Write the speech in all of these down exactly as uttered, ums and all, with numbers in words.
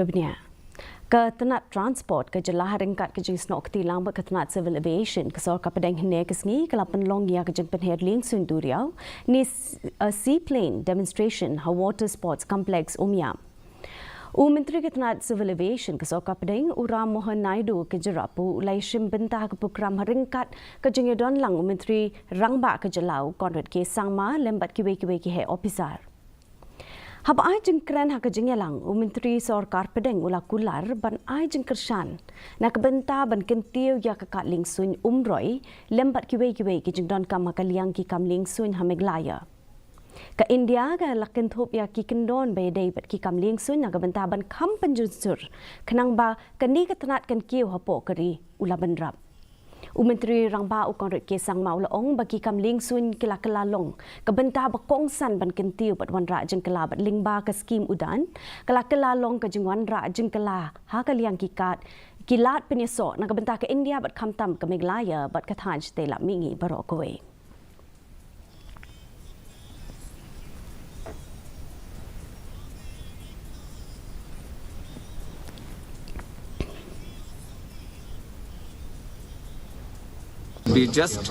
Bebnia. Ka tnat transport ka jylla ha ryngkat ka jingsnoh kti lang bad ka tnat civil aviation ka sorkar pdeng hynne ka sngi ka la pynlong ïa ka jingpynher liengsuiñ duriaw ne s- a seaplane demonstration ha Water Sports Complex Umiam. U Myntri ka tnat civil aviation ka sorkar pdeng u Ram Mohan Naidu ka jrap u la ïashim bynta ka program ha ryngkat ka jingïadon lang u Myntri Rangbah ka jylla u Conrad K Sangma lem bad kiwei kiwei ki heh ophisar. Haba ai jingkren ha ka jingïalang, u Myntri Sorkar Pdeng u la kular ban ai jingkyrshan na ka bynta ban kyntiew ïa ka kad liengsuiñ Umroi lem bad kiwei kiwei ki jingdonkam ha ka liang ki kam liengsuiñ ha Meghalaya. Ka India ka la kynthup ïa ki kyndon ba ïadei bad ki kam liengsuiñ na ka bynta ban kham pynjynsur khnang ba kane ka tnat kan kiew hapoh ka ri, u la bynrap. U Myntri Rangbah u Conrad K Sangma u la ong ba ki kam liengsuiñ ki la kylla long ka bynta ba kongsan ban kyntiew bad wanrah jingkylla bad lyngba ka skim UDAN ka la kylla long ka jingwanrah jingkylla ha ka liang ki kad ki lad pynïasoh na ka bynta ka India bad khamtam ka Meghalaya bad ka thaiñ shatei lad mihngi baroh kawei. We just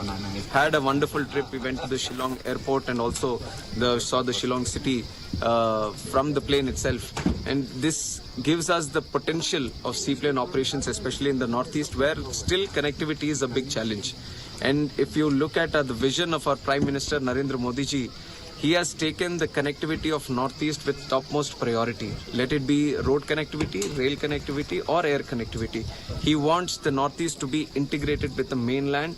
had a wonderful trip. We went to the Shillong airport and also the, saw the Shillong city uh, from the plane itself. And this gives us the potential of seaplane operations, especially in the Northeast, where still connectivity is a big challenge. And if you look at uh, the vision of our Prime Minister Narendra Modi ji, he has taken the connectivity of Northeast with topmost priority. Let it be road connectivity, rail connectivity, or air connectivity. He wants the Northeast to be integrated with the mainland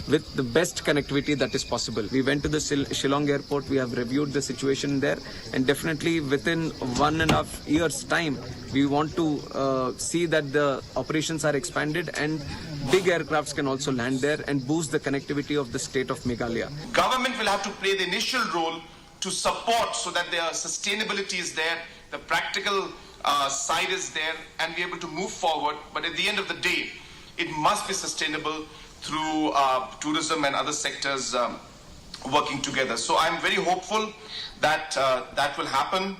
with the best connectivity that is possible. We went to the Shil- Shillong airport, we have reviewed the situation there, and definitely within one and a half years' time, we want to uh, see that the operations are expanded and big aircrafts can also land there and boost the connectivity of the state of Meghalaya. Government will have to play the initial role to support so that their sustainability is there, the practical uh, side is there, and be able to move forward. But at the end of the day, it must be sustainable through uh, tourism and other sectors um, working together. So I'm very hopeful that uh, that will happen.